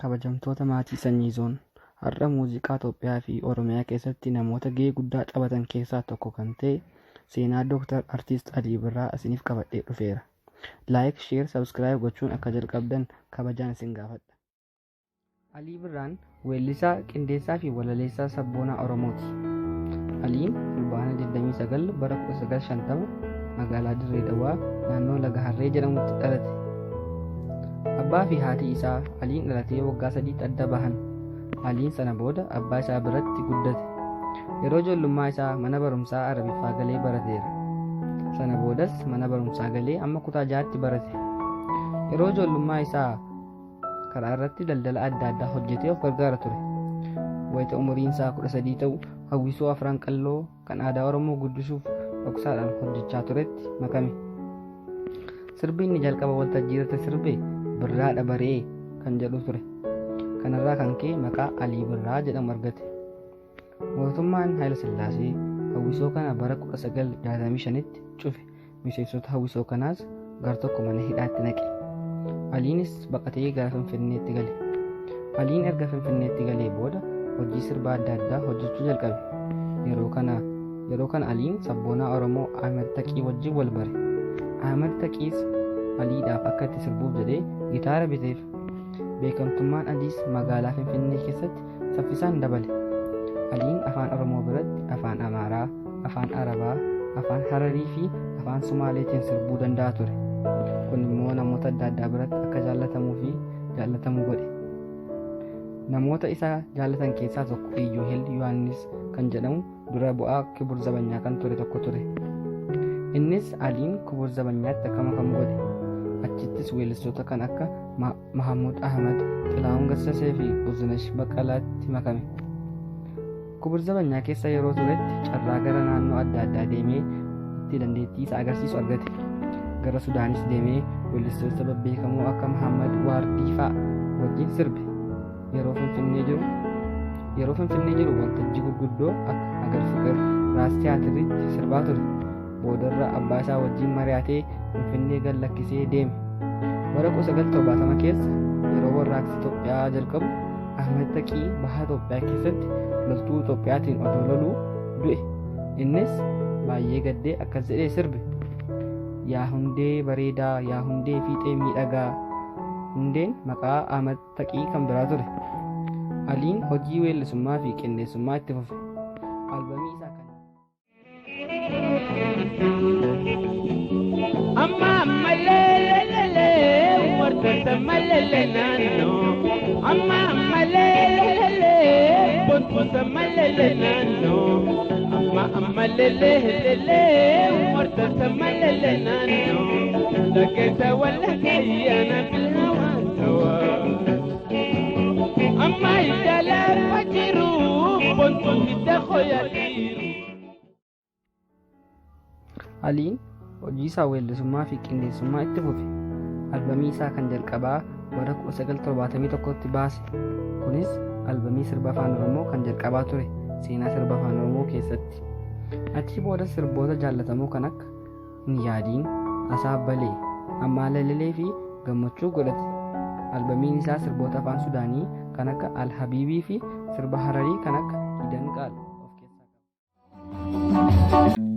Kabajamtoota maatii Sanyii Zoon, har'a muuziqaa Itoophiyaa fi Oromiyaa keessatti namoota gahee guddaa taphatan keessaa tokko kan ta'e seenaa Dooktar Artiist Alii Birraa isiniif qabadhee dhufeera. Like, share, subscribe gochuun akka jalqabdan kabajaan isin gaafadha. Alii Birraan weellisaa, qindeessaa fi walaleessaa sabboonaa Oromooti. Aliin Fulbaana 29 bara 1950 magaalaa Dirree Dhawaa naannoo Laga Harree jedhamutti dhalate. Abbaa fi haati isaa Aliin dhalatee waggaa 3tti adda bahan. Aliin sana booda abbaa isaa biratti guddate. Yeroo ijoollummaa isaa mana barumsaa Arabiffaa galee barateera. Sana boodas mana barumsaa galee amma kutaa 6tti barate. Yeroo ijoollummaa isaa karaa irratti daldala adda addaa hojjetee of gargaara ture. Wayita umuriin isaa 13 ta'u hawwisoo Afran Qalloo kan aadaa Oromoo guddisuuf dhoksaadhaan hojjechaa turetti makame. Sirbi inni jalqaba waltajjii irratti sirbe Birraadha Baree kan jedhu ture. Kanarraa kan ka'e maqaa Alii Birraa jedhamu argate. Mootummaan Haayila Sillaasee hawwisoo kana bara 1965tti cufe. Miseensota hawwisoo kanaas gar tokko mana hidhaatti naqe. Aliinis baqatee gara Finfinneetti gale. Aliin erga Finfinneetti galee booda hojii sirba adda addaa hojjechuu jalqabe. Yeroo kana Aliin sabboonaa Oromoo Ahmed Taqii wajjin wal bare. Ahmed Taqiis Aliidhaaf akka itti sirbuuf jedhee gitaara biteef. Beekamtummaan Aliis magaalaa Finfinnee keessatti saffisaan dabale. Aliin afaan Oromoo biratti afaan Amaaraa, afaan Arabaa, afaan Hararii fi afaan Sumaaleetiin sirbuu danda'a ture. Kun immoo namoota adda addaa biratti akka jaallatamuu fi jaallatamuu godhe. Namoota isa jaallatan keessaa tokko Iyyoohel Yohaannis kan jedhamu dura bu'aa Kibur Zabanyaa kan ture tokko ture. Innis Aliin Kibur Zabanyaatti akka makamu godhe. Achittis weellistoota kan akka Mahammud Ahmad, Xilaahun Gassasee fi Buzunesh Baqqalaatti makame. Kibur Zabanyaa keessa yeroo turetti carraa gara naannoo adda addaa deemee itti dandeettii isaa agarsiisu argate. Gara Sudaanis deemee weellistoota babbeekamoo akka Muhammad Waardii fa'a wajjin sirbe. Yeroo Finfinnee jiru waltajjii gurguddoo akka Hagar Fiqir, Raas Tiyaatiritti sirbaa ture. Boodarra abbaa isaa wajjin mari'atee Finfinnee gad lakkisee deeme. Bara 1970 keessa yeroo warraaqsi Itoophiyaa jalqabu Ahmed Taqii baha Itoophiyaa keessatti loltuu Itoophiyaatiin odoo loluu du'e. Innis baay'ee gaddee akkas jedhee sirbe. Yaa hundee bareedaa, yaa hundee fiixee miidhagaa. Hundeen maqaa Ahmed Taqii kan biraa ture. Aliin hojii weellisummaa fi qindeessummaa itti fufe. Albamii isaa kan Amma amma lelelele warta malele nano. Amma amma lelelele bontuta malele nano. Amma amma lelelele warta malele nano. لقيت ولا أنا في الهوى سوا. أما الجلال فجرو بنتو تدخل. Aliin hojii isaa weellisummaa fi qindeessummaa itti fufe. Albamii isaa kan jalqabaa bara 1971tti baase. Kunis albamii sirba afaan Oromoo kan jalqabaa ture seenaa sirba afaan Oromoo keessatti. Achii booda sirboota jaallatamoo kan akka Hin Yaadiin, Asaabbalee, Ammaa Lalalee fi Gammachuu godhate. Albamiin isaa sirboota afaan Sudaanii kan akka Alhabiibii fi sirba Hararii kan akka Idan Qaal of keessaa qaba.